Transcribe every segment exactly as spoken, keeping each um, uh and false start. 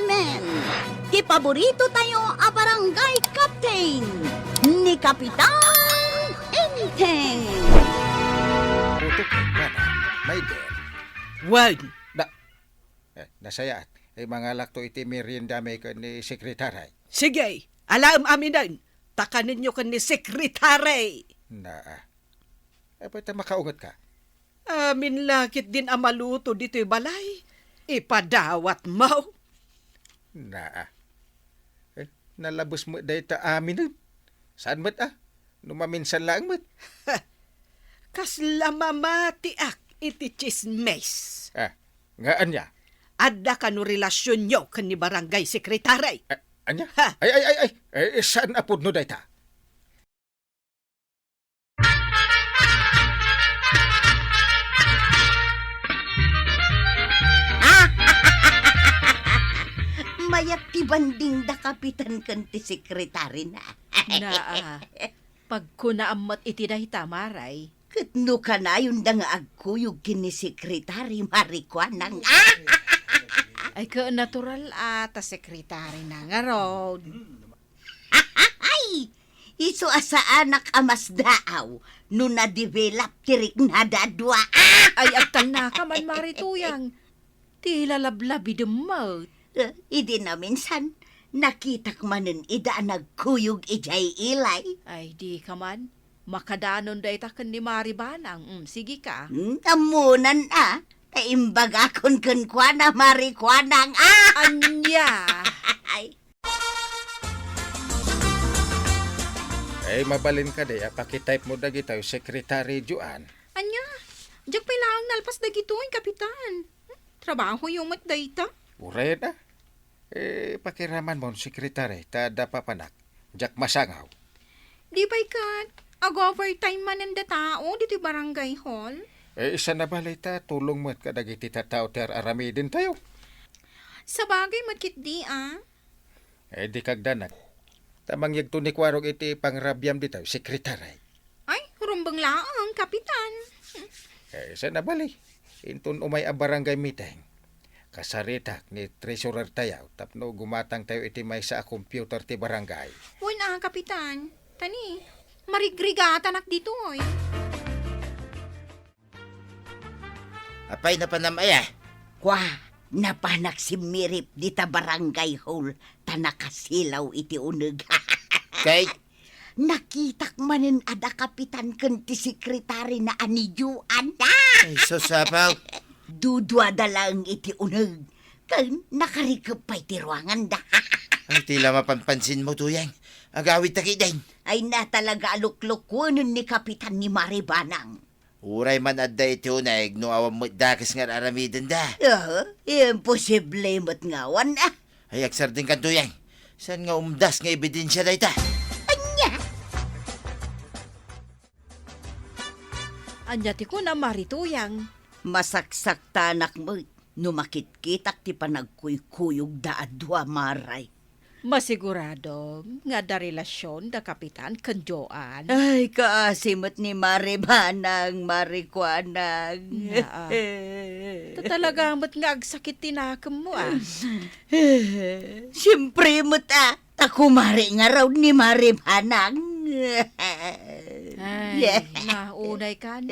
Men, ti paborito tayo a barangay captain, ni Kapitan Enteng. Putok, bana, may der. Wen. Na, eh, nasayaat. Eh, mangalakto iti meriendami ken ni Sekretary. Sige, alaem aminen. Takanenyo ken ni Sekretary. Naa. Apay ta makaunget ka? Amin la ketdin a maluto ditoy balay. Ipadawat mo. Naa. Eh, nalabes met dayta aminen. Saan met a? No maminsan laeng met. Kasla mamatiak iti tsismis. Ah, nga ania? Adda kano relasionyo ken ni barangay sekretary? Ah, ania? Ha? Ay, ay, ay, ay. Eh, saan a pudno dayta? Mayat ti banding da kapitan ken ti sekretarina. Naa, pagkunaam met iti dayta, Maray. Ket no kanayonda nga agkuyog ken ni sekretari, marikuanang. Ay, ket natural a ta sekretarina ngarud. Ay! Isu a saanak a masdaaw no na-develop ti riknada a dua. Ah! Ay, agtalnaka man, Mari Tuyang. Ti lalablabidem met. Eh, idi naminsan, nakitak manen ida a nagkuyog idiay ilay. Ay, di ka man. Makadanon dayta ken ni Mari Banang. Mm, sige ka. Hmm, ammonan a. Ta imbagakon kenkuana, marikuanang. Ah! Ania? Ay. Ay, mabalin kadi a pakitype mo dagitoy, Secretary Joan? Ania? Diak pay laeng nalpas dagitoy, Kapitan. Hmm, trabahoyo met dayta. Uray a. Eh, pakiraman mon, Secretary, ta adda papanak. Diak masangaw. Di pay ket ag-overtime manen da tao ditoy barangay hall? Eh, saan a bale ta tulong met kadagiti tattao ti ar-aramidentayo. Sabagay met ketdi a. Eh, di kagdanag. Ta mangyegto ni Kuarog iti pangrabiam ditoy, Secretary. Ay, rumbeng laeng, Kapitan. Eh, saan a bale. Inton umay a barangay meeting, kasaritak ni treasurer tayo tapno gumatang tayo iti maysa a computer ti barangay. Wen a, Kapitan. Tani, marigrigatanak ditoy. Apay napanam aya? Kua, napanak simmirip dita barangay hall ta nakasilaw iti uneg. Kay? Nakitak manen a da kapitan ken ti sekretarina a ni Joan. Ay, sus, apaw. Duduada laeng iti uneg. Ken nakarikep pay ti ruanganda. Ay, ti la mapanpansinmo, Tuyang. Agawidta ketdin. Ay, na talaga a luklukuenen ni Kapitan ni Mari Banang. Uray man adda iti uneg no awan met dakes nga ar-aramidenda. Aha, imposible met nga awan, ah. Ay, agsardengkan, Tuyang. Saan nga umdas nga ebidensia dayta? Ania? Ania ti kunam, Mari Tuyang? Masaksaktanak met no makitkitak ti panagkuykuyogda a dua, Maray. Masigurado nga adda relasion da Kapitan ken Joan. Ay, kaasi met ni Mari Banang, Mari Kuanang. Naa. Ta talaga met nga agsakit ti nakemmo, ah. Siempre met, ah, ta kumare ngarud ni Mari Banang. Ay, naunay kan.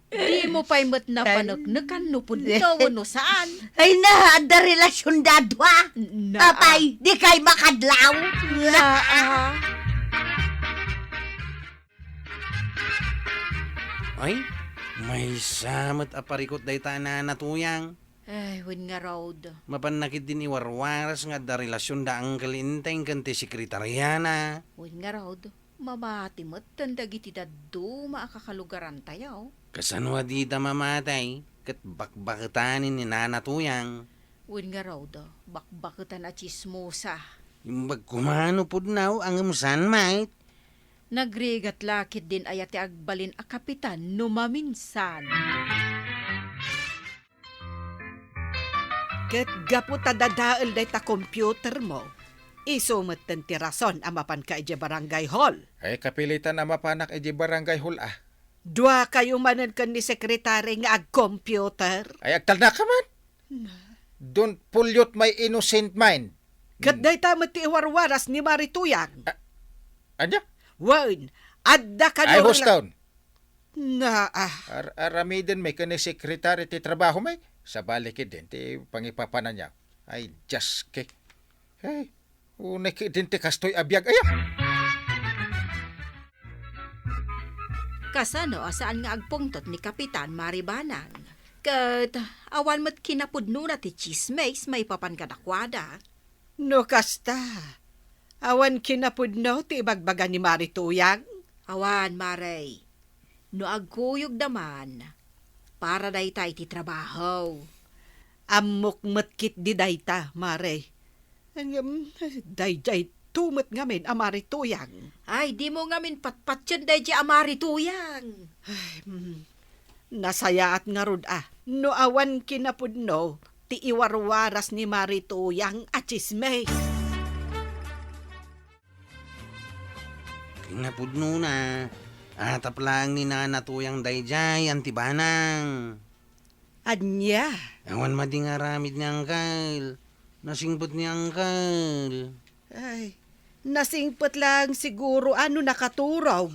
Dimo pay met napaneknekan no pudno wenno saan. Ay na, adda relasionda a dua. Naa. Apay, dikay makadlaw. Naa. Ay, maysa met a parikut dayta a nana, Tuyang. Ay, wen ngarud. Mapanna ketdin iwarwaras nga adda relasionda Uncle Enteng ken ti sekretariana. Wen ngarud. Mamati metten dagiti dadduma a kakalugarantayo. Kasano a dida mamati ket bakbaketanen ni Nana Tuyang? Wen ngarud, bakbaketan a tsismosa. Imbag koma no pudno, ngem saan met. Nagrigat la ketdin aya ti agbalin a kapitan no maminsan. Ket gapu ta dadael dayta computer mo, isu metten ti rason a mapanka idiay barangay hall. Ay, kapilitan a mapanak idiay barangay hall, ah. Duakayo manen ken ni sekretary nga ag-computer? Ay, agtalnaka man. Na. Don't pollute my innocent mind. Ket Hmm. dayta met ti iwarwaras ni Mari Tuyang. A-, ania? Wen, adda Ay, kanurla- huston. Na, ah. Ar-, aramiden mi ken ni sekretary ti trabaho mi. Sabali ketdin ti pangipapananyo. Ay, Dios ke. Hey, unay ketdin ti kastoy a biag aya. Kasano a saan nga agpungtot ni Kapitan Maribanang? Ket awan met kinapudnona ti tsismis maipapan kadakuada. No kasta, awan kinapudno ti ibagbaga ni Mari Tuyang? Awan, Mare. No agkuyogda man, para dayta iti trabaho. Ammok met ketdi dayta, Mare. Ngem, daydiay tumet ngamin a Mari Tuyang. Ay, dimo ngamin patpatien daydiay a Mari Tuyang. Ay, mm. Nasayaat ngarud a no awan kinapudno ti iwarwaras ni Mari Tuyang a tsismis. Kinapudnona, atap laeng ni Nana Tuyang daydiay, Auntie Banang. Ania? Awan madi nga aramid ni Angkel. Nasingpet ni Angkel. Ay, nasingpet laeng siguro a no nakaturog.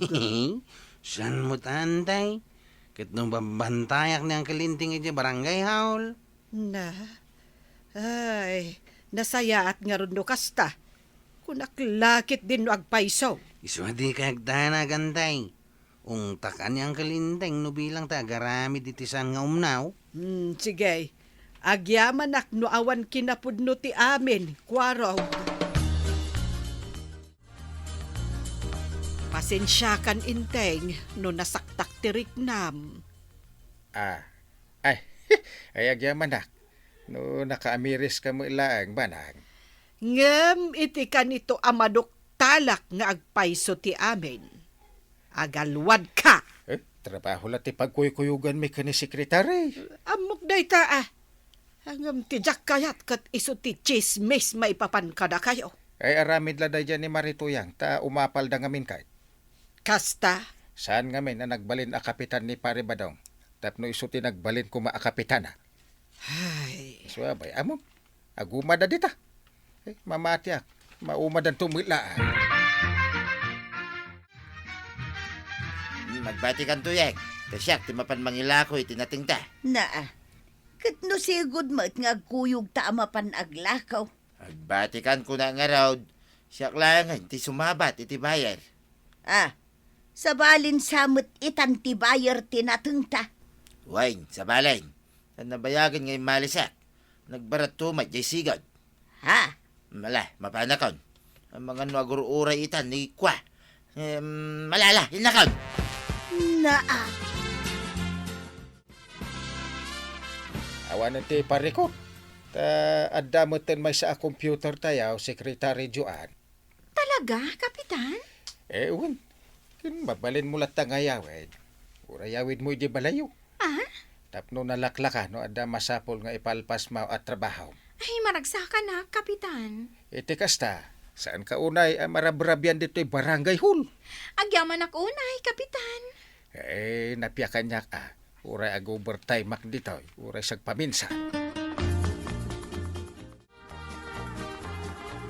Saan met, Antay? Ket no babbantayak ni Angkel Inting iti barangay hall. Na, ay, nasayaat ngarud no kasta. Kunak la ketdin no agpayso. Isu a dika agdanag, Antay. Ungtak a ni Angkel Inting no bilang ta agaramid iti saan nga umnaw. Hmm, sige. Agyamanak no awan kinapudno ti amin, Kuarog. Pasensiakan, Inting, no nasaktak ti riknam. Ah, ay, ay, agyamanak. No nakaamiriska met laeng, Banang. Ngem iti kanito a maduktalak nga agpayso ti amin, agalwadka. Eh, trabaho la ti pagkuykuyoganmi ken ni Sekretary. Ammok dayta, ah. Ngem ti diak kayat ket isu ti tsismis maipapan kadakayo. Ay, aramid la daydiay ni Mari Tuyang, ta umapalda ngamin kay. Kasta? Saan ngamin a nagbalin a kapitan ni Pare Badong, tapno isu ti nagbalin koma a kapitana. Ay. Suabay, amo, agumada dita. Eh, mamatiak, maumadan tumila. Hmm, magbatikan, Tuyang. Ta siak ti mapan mangilako iti natengta. Naa, ket no sigud met nga agkuyogta a mapan aglako. Agbatikan kuna ngarud, siak laengen ti sumabat iti buyer. Ah, sabalin sa met itan ti buyer ti natengta. Wen, sabalin. Ta nabayagen nga immalisak. Nagbaratto met jay sigud. Ha? Mala, mapanakon. Amangan no agur-uray itan ni Kwa. Em, malala, innakon. Naa. Awan ti parikot. Ta adda metten maysa a computer tayo, Secretary Joan. Talaga, Kapitan? Eh, wen. Ken mabalin mo latta nga yawid. Uray yawid mo idi balayo. Ah? Tapno nalaklaka no adda masapul nga ipalpas mo a trabaho. Ay, maragsakan a, Kapitan. Iti kasta, saan ka unay a marabrabian ditoy barangay hall? Agyamanak unay, Kapitan. Eh, napiakanyak a. Uray ag-overtime ak ditoy, uray sagpaminsan.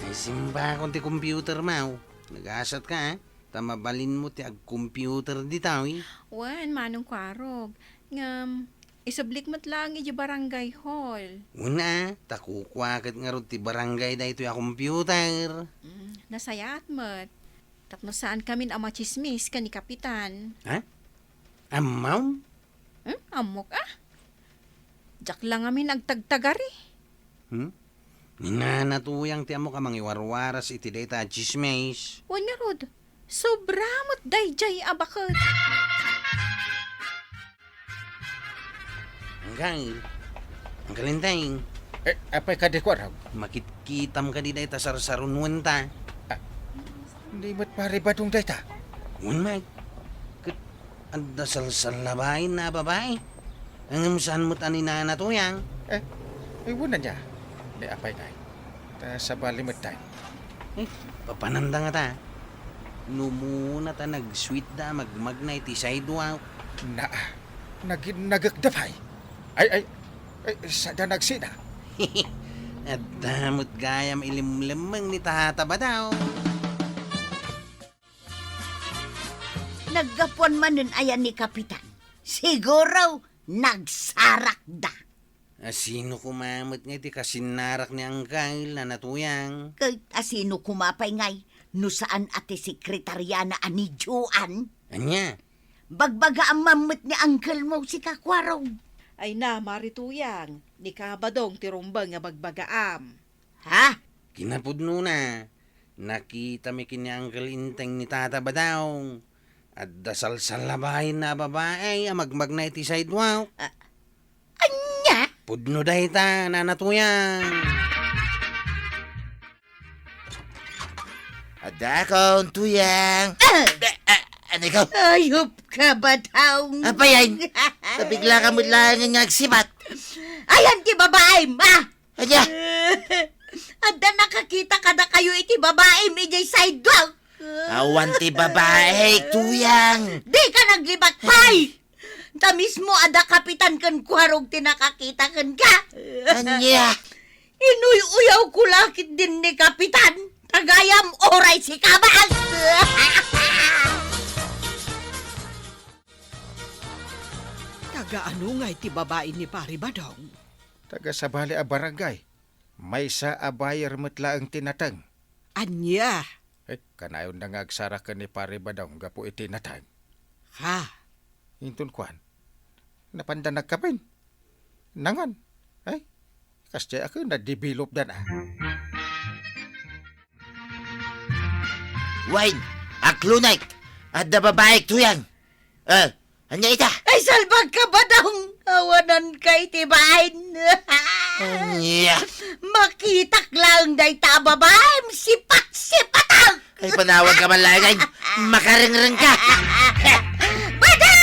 Ay, simbakon ti computer mo. Nagasat ka, ah. Ta mabalin mo ti ag-computer ditoy. Wen, Manong Kuarog. Ngem, isublik met laeng iti barangay hall. Una, ta kukuaket ngarud ti barangay daytoy a computer. Mm, nasayaat met. Tapno saan kamin a machismis ken ni Kapitan. Ha? Ammom? Hmm? Ammok, ah. Diak la ngamin agtagtagari. Hmm? Ni Nana Tuyang ti ammok a mangiwarwaras iti dayta a chismis. Wen ngarud, sobra met daydiay a baket. Anggal. Anggal Enteng. Eh, apay kadi, Kuarog? Makitkitam kadi dayta sarsarunuenta. Ah, di met Pare Badong dayta? Wen met. Ket adda salsallabain a babai. Ngem saan met a ni Nana Tuyang? Eh, eh, wen ania. Ni apay ngay. Ta sabali met tayo. Eh, papananda ngata. No umuna ta nag-sweet da a magmagna iti sidewalk. Naa, naginnagek da pay. Ay, ay, ay, sada nagsina. Adda met gayam ilimlemmeng ni Tata Badaw. Naggapuan manen aya ni Kapitan? Siguro, nagsarakda. Asino koma met ngay ti kasinnarak ni Angkel, Nana Tuyang? Ket asino koma pay ngay no saan a ti sekretariana a ni Joan? Ania? Bagbagaam man met ni Angkel mo, sika, Kuarog. Ay na, Mari Tuyang, ni Kabadong ti rumbeng nga bagbagaam. Ha? Kinapudnona, nakitami ken ni Uncle Enteng ni Tata Badaw. Adda salsallabayenna a babai a magmagna iti sidewalk. A-, ania? Pudno dayta, Nana Tuyang. Adakon, Tuyang. Ah! Eh, ah, ano ikaw? Ayop ka, Badaw. Apay, ay, nabigla ka met laeng nga agsibat. Ayan ti babaim, ah! Ania? Adda nakakita kadakayo iti babaim idiay sidewalk. Awan ti babai, Tuyang. Dika naglibak pay! Ta mismo adda Kapitan ken Kuarog ti nakakita kenka. Ania? Inuy-uyawko la ketdin ni Kapitan. Ta gayam uray sika man. Taga ano ngay ti babai ni Pari Badong? Taga sabali a barangay. Maysa a buyer met laeng ti nateng. Ania? Eh, kanayonda nga agsaraken ni Pari Badong gapu iti nateng. Ha? Inton kuan, napanda nagkapen. Nangan. Ay, kasdiay a ken na-develop dan a. Wen, aklonek, adda babaik, Tuyang. Eh, ania ita? Ay, salbag ka, Badong! Awanan ka iti bain! Ania? Makitak laeng dayta a babaim, sipat-sipatak! Ay, panawag ka man laeng, ay, makarengreng ka! Badong!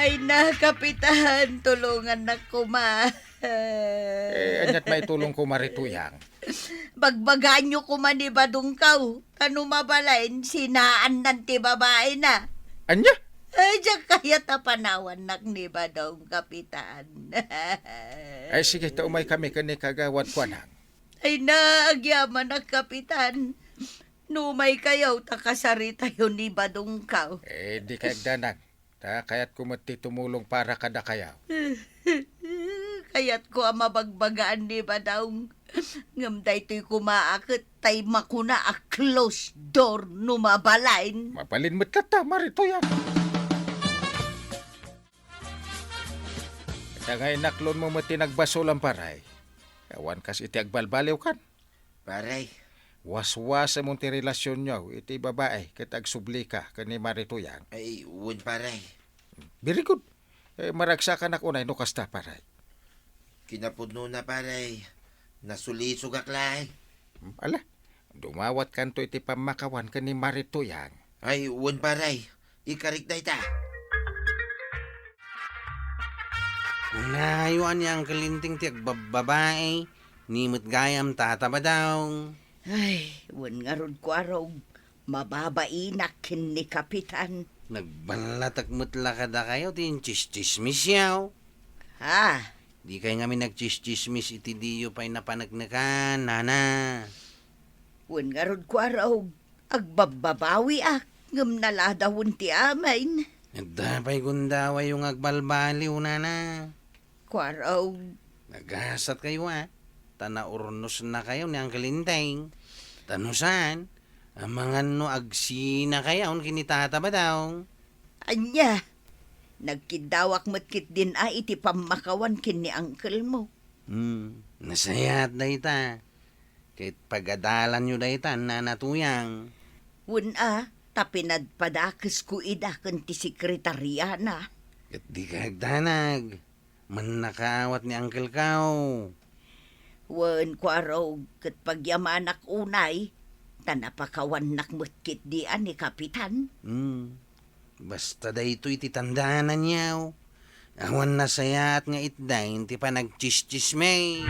Ay na, Kapitan, tulongannak koma. Eh, aniat maitulongko, Mari Tuyang? Bagbagaanyo koma ni Badongkaw, ta no mabalin, sinaannan ti babaina. Ania? Ay, diak kayat a panawannak ni Badong, Kapitan. Ay, sige, ta umaykami ken ni Kagawad Kuanang. Ay na, agyamanak, Kapitan. No umaykayo ta kasaritayo ni Badongkaw. Eh, dika agdanag. Ta kayatko met ti tumulong para kadakayo. Kayatko a mabagbagaan ni Badong. Ngem daytoy koma a ket tay makuna a closed door no mabalin. Mabalin met latta, Mari Tuyang. Ita nga inaklonmo met ti nagbasolam, pare. Awan kas iti agbalbaliwkan. Pare. Waswasemon ti relasionyo iti babai ket agsublika ken ni Mari Tuyang. Ay, wen, pare. Very good. Eh, maragsakanak unay no kasta, pare. Kinapudnona, pare. Nasulisogak laeng. Hmm, ala, dumawatkanto iti pammakawan ken ni Mari Tuyang. Ay, wen, pare. Ikarik dayta. Kunayo a ni Uncle Enteng ti agbabbabai, ni met gayam Tata Badaw. Ay, wen ngarud, Kuarog, mababainak ken ni Kapitan. Nagballatek met la kadakayo ti intsistsismisyo. Ha? Dikay ngamin nagtsistsismis iti diyo pay napaneknekan, nana. Wen ngarud, Kuarog, agbabbabawiak, ngem naladawen ti amin. Adda pay gundawayyo nga agbalbaliw, nana. Kuarog. Nagasatkayo, a, ta naurnosnakayo ni Uncle Enteng. Ta no saan, amangan no agsinakayon ken ni Tata Badaw. Ania? Nagkiddawak met ketdin a iti pammakawan ken ni uncle-mo. Hmm, nasayaat dayta. Ket pagadalanyo dayta, Nana Tuyang. Wen a, ta pinadpadakesko ida ken ti sekretariana. Ket dika agdanag. Mannakaawat ni uncle-kaw. Wen, Kuarog, ket pagyamanak unay, ta napakawannak met ketdi a ni Kapitan. Hmm. Basta daytoy ti tandaananyo. Awan nasayaat nga itdin ti panagtsistsismis.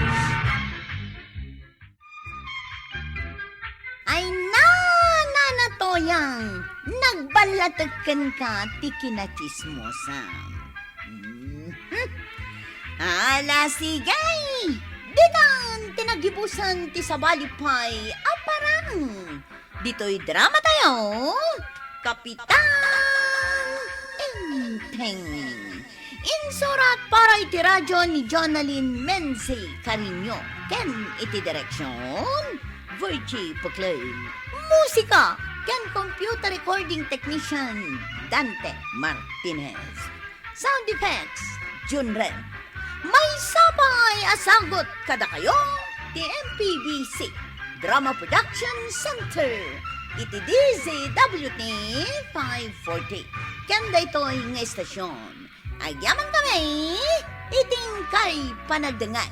Ay na, Nana Tuyang, nagba- Alatek kenka ti kinachismosa. Mhm. Ala, sige! Ditan ti naggibusan ti sabali pay a parang. Ditoy drama tayo, Kapitan Enteng. Insurat para iti radyo ni Jonalyn Menzi Cariño ken iti direksyon, Virgie Puclay. Musika ken computer recording technician, Dante Martinez. Sound effects, Junren. Maysa pay a sagut kadakayo ti M P B C Drama Production Center iti D Z W T five forty. Ken daytoy nga estasyon, agyaman kami iti inkay panagdengngeg.